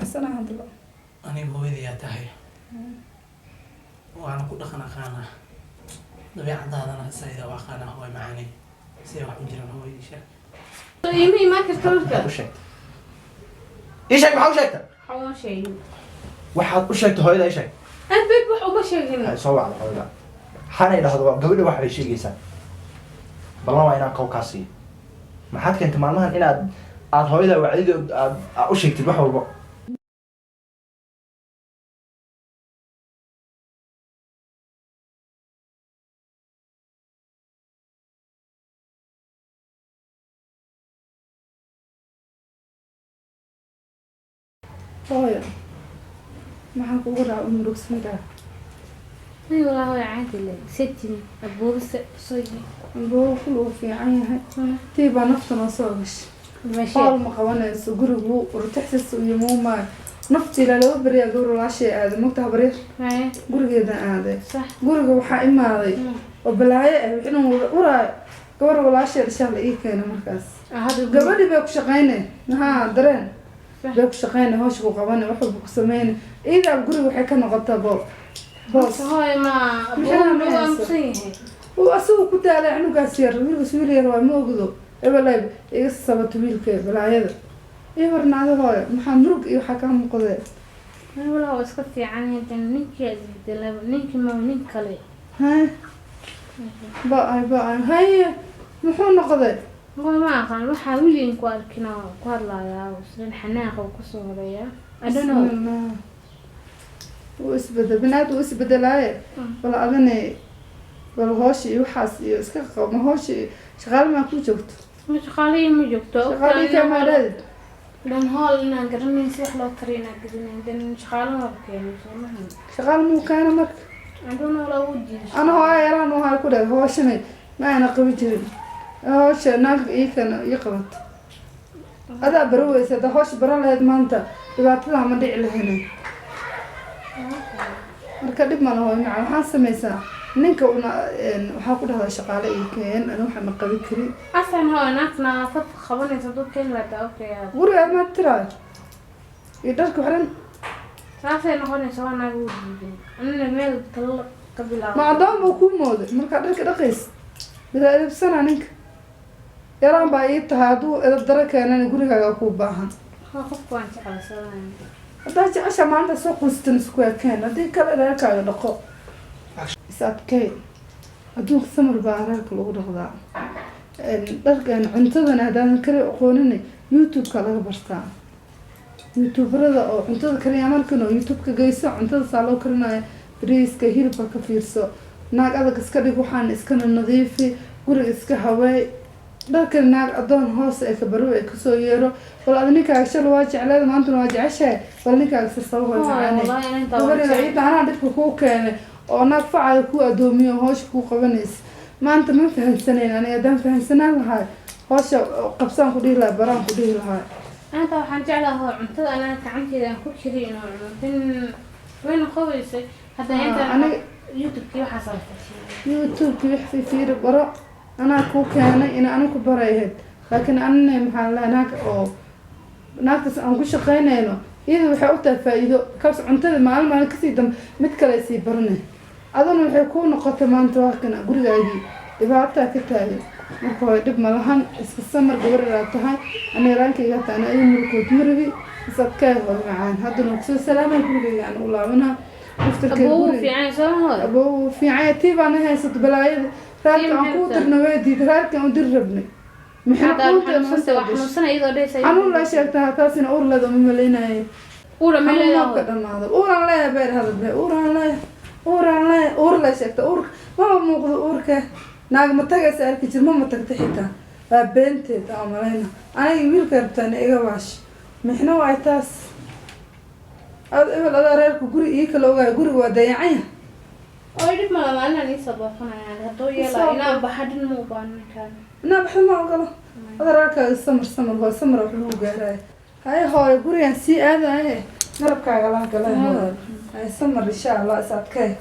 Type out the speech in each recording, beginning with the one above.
Faraxsanaa hadlo. Aniga hooyadayaa tahay, waana ku dhaqan aqaanaa, dabeecadaadana sayda u aqaanaa. Hooy macaani, siday wax u jiraan, hooy ii sheeg. Ima imaan karta marka. Maxaad u sheegtay? Ii sheeg, maxaa u sheegtay? Waxa uma sheegin. Waxaad u sheegtay hooyada, ii sheeg. Aad babe, wax uma sheegin. Waxay soo wacda hooyada, hana idhahdo gabadha wax bay sheegaysaa, ballan waa inaan kow kaa siiyo. Maxaad keentay maalmahan inaad aad hooyada wacdid oo aad u sheegtid wax walbo? Hooyo, maxaa kugu raaca u murugsantaa? Ay walaa hooyo, caadi le setin abuurse soo. Amboo kul uu fiican yahay. Tii baa nafta noo soo gashay. Meesha Howl ma qabanayso, gurigu urtaxsis iyo muumaa naftii ilaa laba beriyaa. Gabar walaashay aaday, mogta habaryar gurigeedan aaday. Guriga waxaa imaaday oo balaayo ah, wixii wada uraayo. Gabar walaashay dhashaa la ii keenay markaas. Hadda Gabadhii bay ku shaqaynay, haa, dareen bay ku shaqaynay, hawsha ku qabanay, wax walba ku sameynay. Iidaa guriga waxay ka noqotaa boos. Hooyo, ma Maxaa abuur ma waa hayso? aamusan yahay. Uu asagu ku daalay cunugaas yar, wiilkaas wiil yar waa, ma ogdo ebelay iga sabato wiilka balaayada ii warnaado. Hooyo, maxaa murug iyo waxaa kaa muuqdee? Ay walaa, waa iska fiican yahay. Dan ninkii isbedelay, ninkii ma nin kale. Haye, ba-ay ba-ay, haye, muxuu noqday? Hooyo, ma aqaan, waxaa weligan ku arkin oo ku hadlayaa islan xanaaqa uu kasoo horeeyaa. I don't know. Bismillah. Wuu isbedel binaad, wuu isbedelaaye. Bal adane, bal hoosha iyo waxaas iyo iska qabo hoosha iyo shaqaale maa ku joogto? Ma shaqaalihii ma joogto. Shaqaalihii kamaadhaadi. Dan hool inaan garanayn si wax loo kariyo inaan garanayn, dan shaqaale maba keeno, soo mahan? Shaqaale muu keena marka? I don't know, laa wuu diiday. Ana hooyo yaraan waxaa ku dhahay hooshanay ma aana qaban jirin, hoosha naag ii keena ii qabato. Adaa baro weysa, haddaa hoosha baran lahayd maanta dhibaatada ma dhici lahayne. Marka dhib ma laho maca. Waxaan sameysaa ninka una waxaa ku dhahdaa shaqaale ii keen, ani waxa ma qaban karin. Asan hooyo, naagta nadaafad qabanaysa dad keeni lahaa, okay. Guriga ma tiraayo iyo dharka waxdhan. Saasay noqonaysa, waa naag wuu diiday, anina meel talo ka bilaabo. Ma addoon buu kuu mooday markaa dharka dhaqaysa? Bilaa edebsana ninka, yaraan baa ii tahay. Hadduu edeb daro keenana gurigaaga kuu baahan. Haa, qofka waan jeclaysanaya. Haddaa jecesha maanta soo quustan isku ekeen, haddii kale reerkaaga dhaqo, is adkay. Adduunka samar baa reerka lagu dhaqdaa. Dharkan cuntadana haddaadan kari aqoonin, YouTube-ka laga bartaa. Youtuberada oo cuntada kariya markan oo YouTube-ka geyso, cuntada saa loo karinayo, bariiska, hilibka ka fiirso. Naag adag iska dhig, waxaan iskana nadiifi guriga, iska haweey dharkan. Naag adoon hoos ee kabarow ee kasoo yeero. Bal ad ninkaaga shala waa jecleed, maantana waa jeceshahay. Bal ninkaaga sasaba hoy macaane. Wallahi inta Gabarida ciidda anaa dhibka kuu keenay oo naag facaaga kuu adoomiyo, hawsha kuu qabanaysa. Maanta ma fahansanayn aniga. Haddaan fahansanaan lahay, hawsha qabsaan ku dhihi lahay, baraan ku dhihi lahay. Anta waxaan jeclahay hoo cuntada anaa gacanteeda aan ku kariyo inuu cuno, tan wayna qabaysay hadda. Inta YouTube-kii waxaas aan fiirsaday. YouTube-ki wax fiifiiri, baro. Anaa kuu keenay ina aniga ku baray ahayd, laakiin anina maxaa la naag oo naagtaas aan ku shaqaynayno, iyada waxay u tahay faa-iido kaas. Cuntada maalin maalin kasii dambe mid kale sii baranay, aduna waxay kuu noqotay maanta waa kana gurigaagii dhibaataa ka taagan. Marka hore dhib ma lahan, iska samar. Gabar inaad tahay, ana yaraankayga taa, ana ay murkood murigi, is adkee hooy macaan. Haddana kusoo salaamay, gurigayga aan u laabanaa naftarkeeda. Abuu Guriga fiican soo hooy. Abuu fiican, tii baana haysato balaayada. Reerka aan kuu dirna way diiday, reerka aan u diri rabnay maxay Hadda kuunta noo xanuunsanta soo waa gashay. Xanuunsana iyadoo dhehaysa. Xanuun laa sheegtaa, taasina uur leeda uma malaynayay. Uura ma Xanuun leedahay? ka dhamaado. Uuraan leeyahay bay dhahda, uuraan leeyahay, uuraan leeyahay, uur laa sheegta. Uur maba muuqdo uurka. Naag ma tagaysa arki jir, ma tagta xitaa, waa beenteed aan malayna. Aniga wiilka rabtaan iga waash mixna waay taas. Ad ebel adaa reerka guri ii kala ogaaya, guriga waa dayacan yahay. Oo dhib mala, maalinaan iisoo booqanayaan hadduu yeelaa inaan baxa dhin ma u baahno ninkaan. Inaa baxda ma ogolo. Ada reerkaaga samar, samar hooy, samar wax lagu gaaraayo. Haye hooyo, gurigaan sii aadaye, garabkaaga laa galay hooyo. Haye, samar, insha Allah, is adkee.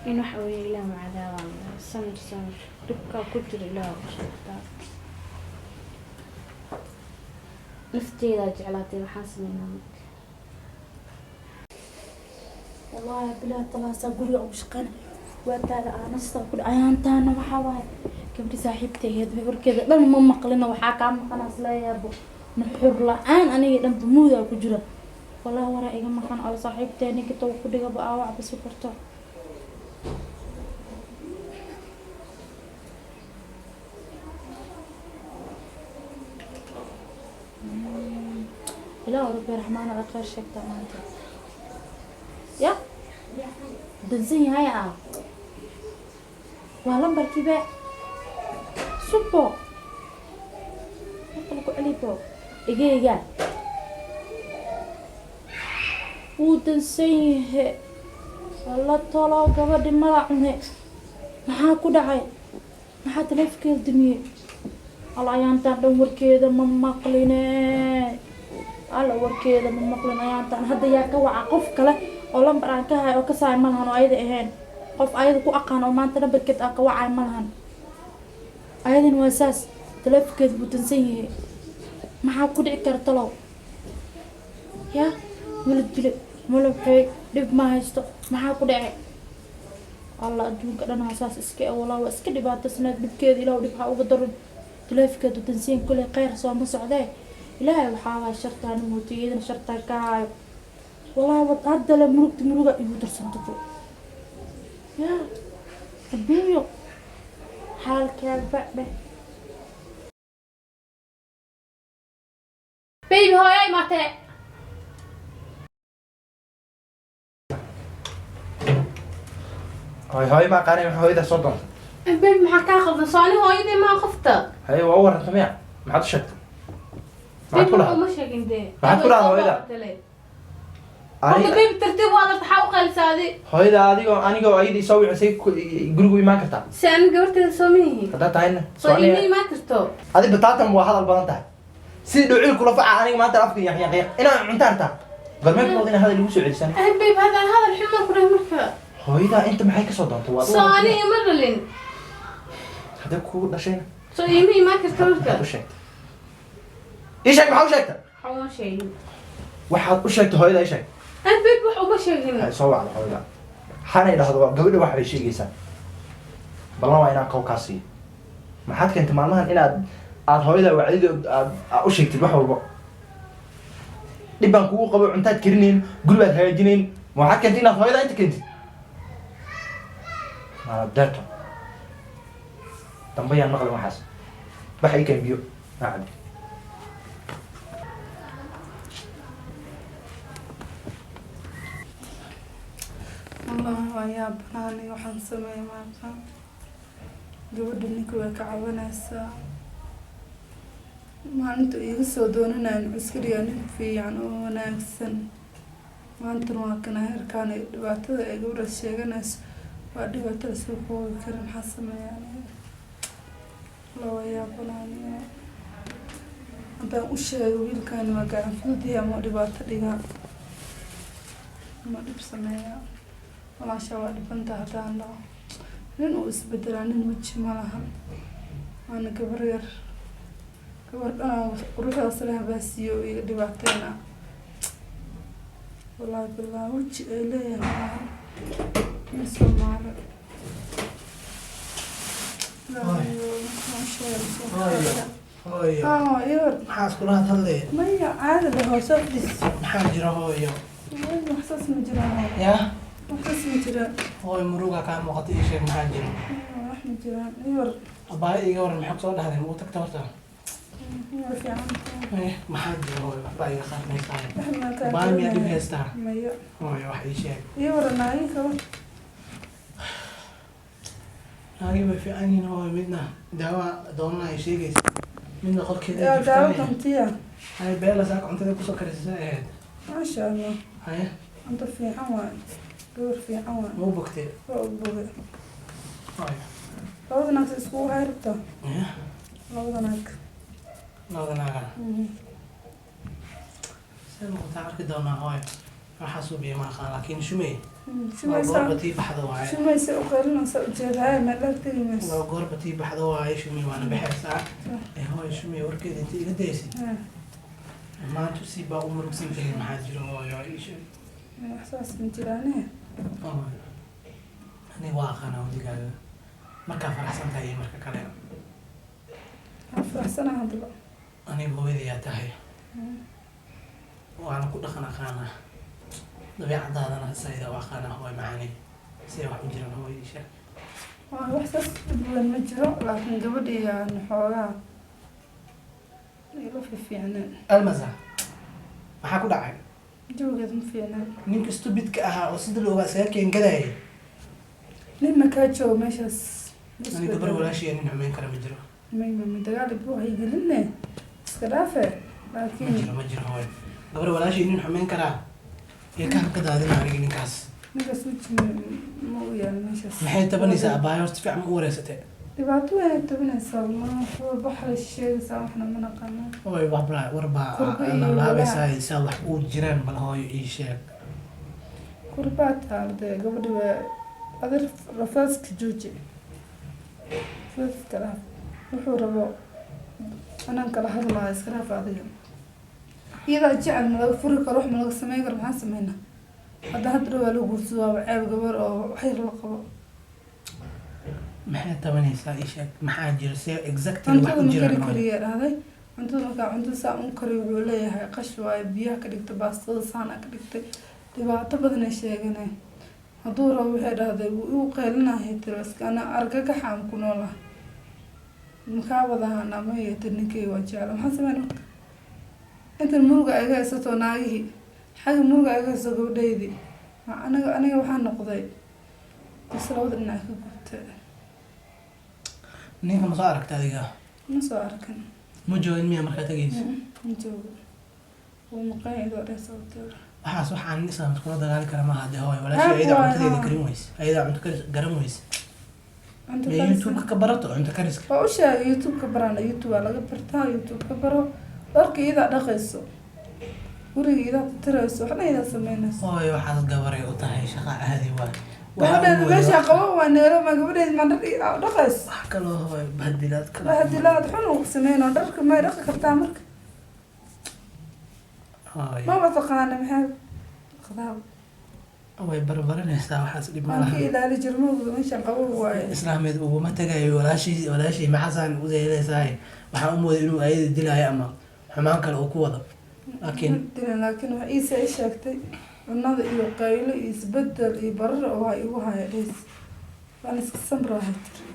In waxa weeye ilaah ma cadaabaan, samir samir, dhibkaa ku jira ilaah u sheegtaa. Nafteydaa jeclaatay, maxaan sameynaa marka? Wallaahi bilaa talaasaa guriga ugu shaqeyna waa taada aanasta ku ayaantaana. Waxaa waaye gabdhi saaxiibtaygeed warkeeda dhan ma maqlina, waxaa kaa maqanaas leeyaabo nuxur la-aan, aniga dhan bamuudaa ku jira. Wallaahi waraa iga maqan ala saaxiibtee ninka taw ku dhigaba aa waxba si karto. Ilaahu rabbi raxmaan ala khayr sheegtaa maanta ya dansan yahay. Ah, waa lambarkiibe subo markale ku celibo dhegeyga wuu dansan yahe. Alla tolo, gabadhi mala cune, maxaa ku dhacay? Maxaa taleefankeeda dumiyey? Alla ayaantaan dhan warkeeda ma maqline, alla warkeeda ma maqlin ayaantaan. Hadda yaa ka waca qof kale oo lambar aan ka hayo oo ka saay ma lahan oo ayada ahayn? Qof ayada ku aqaan oo maanta lambarkeed aan ka wacay ma lahan. Ayadana waa saas, taleefankeeda buu dansan yahay. Maxaa ku dhici kara talow? Yaa mala dile, mala waxeey, dhib ma haysto, maxaa ku dhacay? Alla adduunka dhan waa saas iska eh, walaa waa iska dhibaatasneed dhibkeeda. Ilaah dhib ha uga darin. Taleefankeedu dansiin kuley kheyr sooma socdee. Ilaahay waxaa waay shartaan mootiy, iyadana shartaan ka haayo. Walaa wad hadda le murugta muruga igu darsantato yaa adduunyo xaalkeeba dheh. Baby, hooyo imaatee. Hooy hooy ma aqaanay, maxaa hooyada soo doontay? Baby, maxaa kaa qaldan? Soo ani hooyadii maa qofta. Haye, waa u warrantay miya? Maxaad u sheegtay? Maxaad Baby, ku lahayd? Uma sheegin dee. Maxaad ku lahayd hooyada? Horta Aniga baby, tartiib waa darta, xaa u qaylisaadi? Hooyada adigoo anigoo ayadii soo wicisay gurigu imaan kartaa? Si ani gabarteeda soo ma yihiin? Haddaad tahayna Soo iima imaan karto? Adi bataatan waa hadal badan tahay, sidii dhowcil kula faca. Aniga maanta afka yaq yaq yaq inaan cunto hartaa gormee bilowda inaan hadal igu soo celisan? Ah baby, haddaan hadal xumaan ku dhahay marka. Hooyadaa inta maxay kasoo doontay? Waa Soo ani ima dhalin? Haddii kugu dhashayna Soo iima imaan karto marka? Maxaad u sheegtay? Ii sheeg, maxaa u sheegtay? Waxa uma sheegin. Waxaad u sheegtay hooyada ii sheeg. Ah baby, wax uma sheegin. Waxay soo wacda hooyada hana idhahdo gabadha wax bay sheegaysaa, ballan waa inaan kow kaa siiyo. Maxaad keentay maalmahan inaad aad hooyada wacdid oo aad u sheegtid wax walbo? Dhib baan kugu qabo, cuntaad karinayn, guri baad hagaajinayn, ma waxaad keentay inaad hooyada inta keentid? Maaladeeto dambe yaan maqlin waxaas. Baxa ii keen biyo maa cabi. Wallahi waa yaabanaani, waxaan sameeyay maanta gabadha ninka way ka cabanaysaa. Maalinta iiga soo doonanayan cuskariya nin fiican oo wanaagsan, maantana waa kana heerkaan iyo dhibaatada ay gabadhaas sheeganayso waa dhibaato lasoo koobi karin. Maxaa sameeya aniga? Wallah waa yaabanaani. Haddaan u sheego wiilkaani waa gacan fududyahay ama dhibaato dhigaa ama dhib sameeyaa. Walaasha waa dhibanta haddaan dhaho nin uu isbedelaa, nin weji ma laha, waana gabar yar, gabar dhanaan quruxdaas leh baa siiyo oo iga dhibaateyna. Wallaahi billahi weji ay leeyahay ma laha nin Soomaali. Hooyo, hooyo. Haa, yar. Maxaa iskula hadlaya? Maya, caadi leh, hoose fadhis. Maxaa jira, hooyo? Waxsaas ma jiraan. Yaa? Waxsaas ma jiraan. Hooyo, muruga kaa muuqata, ii sheeg maxaa jira. Wax ma jiraan, yar. Abaayo, iiga waran, maxaa kusoo dhahday? Ma u tagta horta? Waa fiican tahay. Eh, maxaa jira, hooyo? Waxbaa iga qaadmaysaa. Wax ma kaa Abaayo, miyaa dhib garanaya. haystaa? Maya. Hooyo, wax ii sheeg. Ii waran naagin kaba. Naagi way fiican yihiin, hooyo. Midna daawa doonana ay sheegaysa, midna qolkeeda Yaa daawo jiiftaan. dantiya. Hay, beela saaka cuntada kusoo karisay ahayd. Maasha Allah. Haye. Cunto fiican waay, gabar fiican waay. Ma u bogtay? Waa u bogay. Hooyo. Labada naag si iskugu hay rabtaa? Ya? Labada naag. Labada naaga see noqotaa arki doonaa, hooyo. Waxaa suubiya ma aqaan, laakiin shumey waa Shumaysa. Goorba tii baxda waaye. Shumaysa u qaylinaysa ujeedahay meel dheer tegi mayso. Waa goorba tii baxda waaye, shumey waana baxaysaa. Ee hooyo, shumey warkeeda inta iga daysid. Maanta si baa u murugsan tahay, maxaa jiro, hooyo? Ii sheeg. Wax saas ma jiraane. Hooyo, aniga waa aqaanaa wadigaaga markaa faraxsan tahay iyo marka kale. Waan faraxsanaa haddaba. Aniga hooyadayaa tahay, waana ku dhaqan aqaanaa, dabeecadaadana sayda u aqaanaa, hooyo macaani. Siday wax u jiraan, hooyo, ii sheeg. Waa wax saas dhib weyn ma jiro, laakiin gabadhii aan xoogaa ila fiicneen. Almasa, maxaa ku dhacay? Jawigeed ma fiicneen. Ninka stupidka ahaa oo sida looga isaga keengadayay. Nin makaa joogo meeshaas. Ani gabar walaashiya nin xumeyn kara ma jiro. May dagaal ibu hay gelinne, iska dhaafe. Ma Laakiin jiro, ma jiro, hooyo. Gabar walaashiya nin xumeyn karaa ee ka daadina aniga ninkaas. Ninkaas weji ma u yaal meeshaas. Maxay tabanaysaa abaayo? Horta si fiican ma u wareysatay? Dhibaato weyn ay tabanaysaa, ma walba waxay sheegaysaa, waxna ma naqaano. Hooyo, warbaa warbaa. Kurba iyo laalaabaysaa saa wax uu jiraan, bal hooyo ii sheeg. Kurbaa taal dee, gabadhi waa adir. Rafaaska jooji, rafaaska dhaaf. Wuxuu rabo anaan kala hadlaa, iska dhaaf adiga. Iyadaa jecel, ma laga furi karo, wax ma laga sameyn karo. Maxaan sameynaa hadda? Hadda dhawaa la guursado, waaba ceeb gabar oo waxyar la qabo. Maxay tabanaysaa? Ii sheeg, maxaa jiro? See exactly wax Cuntada u ma jiraan, kari hooyo? kariya dhahday. Cuntada markaa cuntada saa un kariyo, wuxuu leeyahay qash waayo, biyaha ka dhigtay, baastada saana ka dhigtay. Dhibaato badan ay sheeganay. Hadduu rabo, waxay dhahday, wuu igu qeylinahay, tiri iska ana argagaxaan ku noolahay. Makaa wadahan ama tir ninkeyga waa jecla. Maxaan sameyn marka? Intan muruga iga haysato, naagihii xagga muruga iga haysato, gabadhaydii aniga waxaa noqday is labada dhinac ka gubtay. Ninka ma soo aragta adiga? Ma soo arkin. Ma joogin miya markaa tagaysa? Ma joogo, wuu maqan idoo dheh sababteeda. Waxaas waxaan nin islaamad kula dagaali kara maaha dee, hooyo. Walaashii Ceeb ayadaa waay, cuntadeeda haa. karin weyse, ayadaa cunto karis garan weyse. Cunto Mee karis. YouTube-ka ka barato cunto kariska. Waa u sheegay, YouTube-ka barana, YouTube waa laga bartaa, YouTube ka baro. Dharka iyadaa dhaqayso, guriga iyadaa titirayso, waxna iyadaa sameynayso. Hooyo, waxaas gabaray u tahay shaqa caadi waay. Gabadheeda meeshaa qabo waa neero, ma gabadheeda maa dhar dhaqayso? Wax kaloo, hooyo, bahdilaad kale. Bahdilaad xun uu sameyno. Dharka may dhaqi kartaa marka? Hooyo, maba taqaana, maxaa dhaqdaa? Way barbaranaysaa, waxaas dhib ma Waan ka laha. ilaali jirmowga, meeshaan qabo waaye. Islaameed uguma tagayo walaashii. Walaashii maxasaan u yeelaysaay? Waxaan u mooday inuu ayada dilaayo ama xumaan kale uu ku wado, laakiin Dilin, laakiin waxa iisa i sheegtay cunada iyo qaylo iyo isbedel iyo barar oo waa igu haya dheys, waan iska samrahay tiri.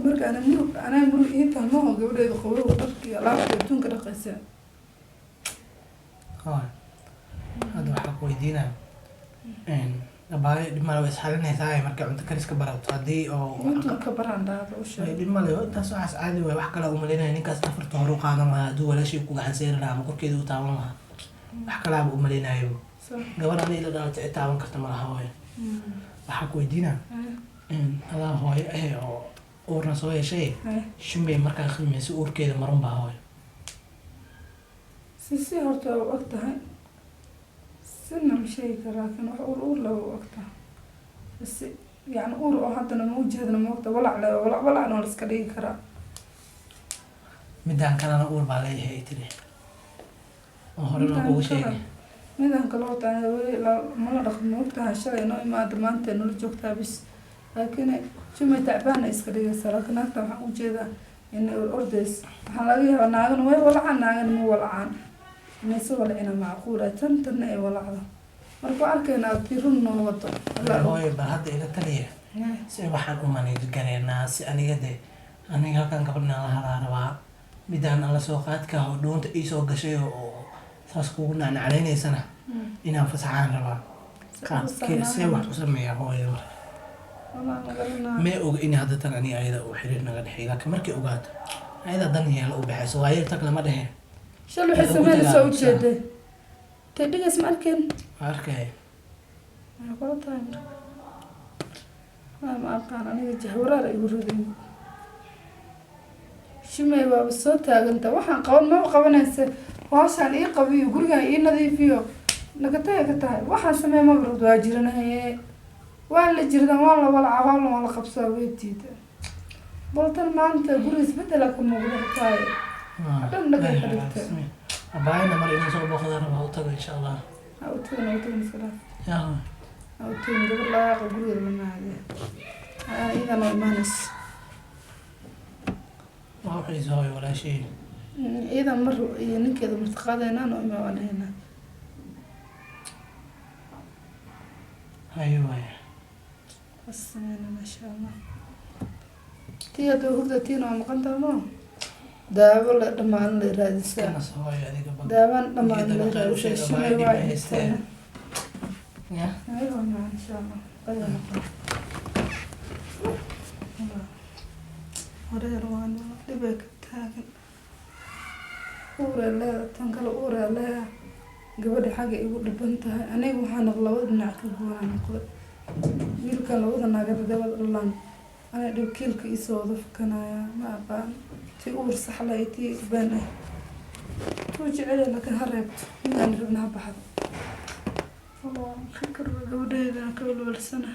Marka ana murug, anaa murug ii tahmaho, gabadheeda qabowga dharka iyo alaabta adduunka dhaqaysa. Hooyo, hadda waxaa ku weydiinaya, abaayo, dhib male, way isxalinaysaa markay cunto karis ka barato haddii oo YouTube-ka baraan dhahda u Way sheeg. Dhib male intaas, waxaas caadi waay. Wax kale umalaynaya ninkaas afarta hore u qaadan lahaa hadduu walaashii ku gacan seeri lahaa ama korkeeda u taaban lahaa. Wax kalaaba umalaynaayo. Gabadh ani ila dhalatay cid taaban karta malaha. Hooyo, waxaa ku weydiinaa, adaa hooyo eh oo uurna soo yeeshay, Shumbey markaa qiimaysa uurkeeda marun baa, hooyo? Si horta waa u og tahay, sina ma sheegi kara, laakiin wax uur uur le waa u og tahay. Si yani uur oo haddana ma ujeedna, ma ogta, walac le, walac walacna waa la iska dhigi karaa. Midaan kalena uur baa leeyahay ay tiri oo horena kugu sheegay. Midaan kale horta aniga weli mala dhaqmo, ma ogtahay? Shalay noo imaada, maanta nala joogtaa bis, laakiin Shumay tacbaana iska dhigaysaa. Laakiin naagta waxaan ujeedaa inay ur ordays. Waxaa laga yaabaa naagana way walacaan, naagana ma walacaan, inay si walacina macquula, tan tanna ay walacdo. Marka waa arkaynaa haddii run noo wado. Alla og. Hooyo, bal hadda ila taliya si waxaan u manage gareynaa, si aniga de aniga halkan gabadhan la haraa rabaa, midaan alla soo qaadka oo dhuunta iisoo gashay oo saas kugu nacnaclaynaysana inaan fasaxaan rabaa. Qaabkee see wax u sameeyaa, hooyo, marka? Walaa ma garanaa. May oga in hadda tan ani ayada uu xiriir naga dhexeey, laakiin markay ogaato ayada dan yeela u baxayso waayo tag lama dhehe. Shal waxay sameynaysaa ujeeday, tay dhigays ma arkeen? Waa arkay. Maxay kula tahay marka? Ma aqaan aniga, jahwaraar igu riday. Shumay waaba soo taaganta, waxaan qaban maba qabanaysa. Hawshaan ii qabiyo, gurigaan ii nadiifiyo, nagataya ka tahay. Waxaan sameey maba rabto, waa jiranahaye, waan la jirdan, waan la walacaa, waan la wala qabsaa, way diida. Bal tan maanta guriga isbedela ka muuqda xitaaye. Dhan dhagay ka dhigtay. Abaayana mar inaan soo booqda rabaa, u tago insha Allah. Ha u tagin, ha u tagin, iska dhaaf. Yaa. Ha u tagin, gabar lagaaqa gurigeeda lama aadee. Iyadana waa imaanaysa. Waa uxiisa hooyo walaashay. Iyada mar iyo ninkeeda martiqaadeynaan oo imaanaynaa. Hayo waaya. Bas sameyna, maasha Allah. Tii hadduu hurda, tiina waa maqan taha ma daawo la dhammaan la raadisaa. Iska naso hooyo adiga bal. Daawaan dhammaan la Geedana khayr u raadisaa. sheega, Shalay baahidii waa ma haysteen. intaan. Ya. Aywa macaan, insha Allah qayr noqon. Wareer waan dhibay ka taagan. Uuree leeda, tan kale uuree leeda, gabadha xagga igu dhiban tahay. Aniga waxaa noq labada dhinac ka guuraa noqday. Wiilkan labada naagada dabada dhalaan ana dhib kiilka iisoo wada fakanaya. Ma aqaan tii uur saxla iyo tii been ah. Tuu jecel laakiin ha reebto, midaan rabna ha baxdo. Fikir gabadheeda ka walwalsana.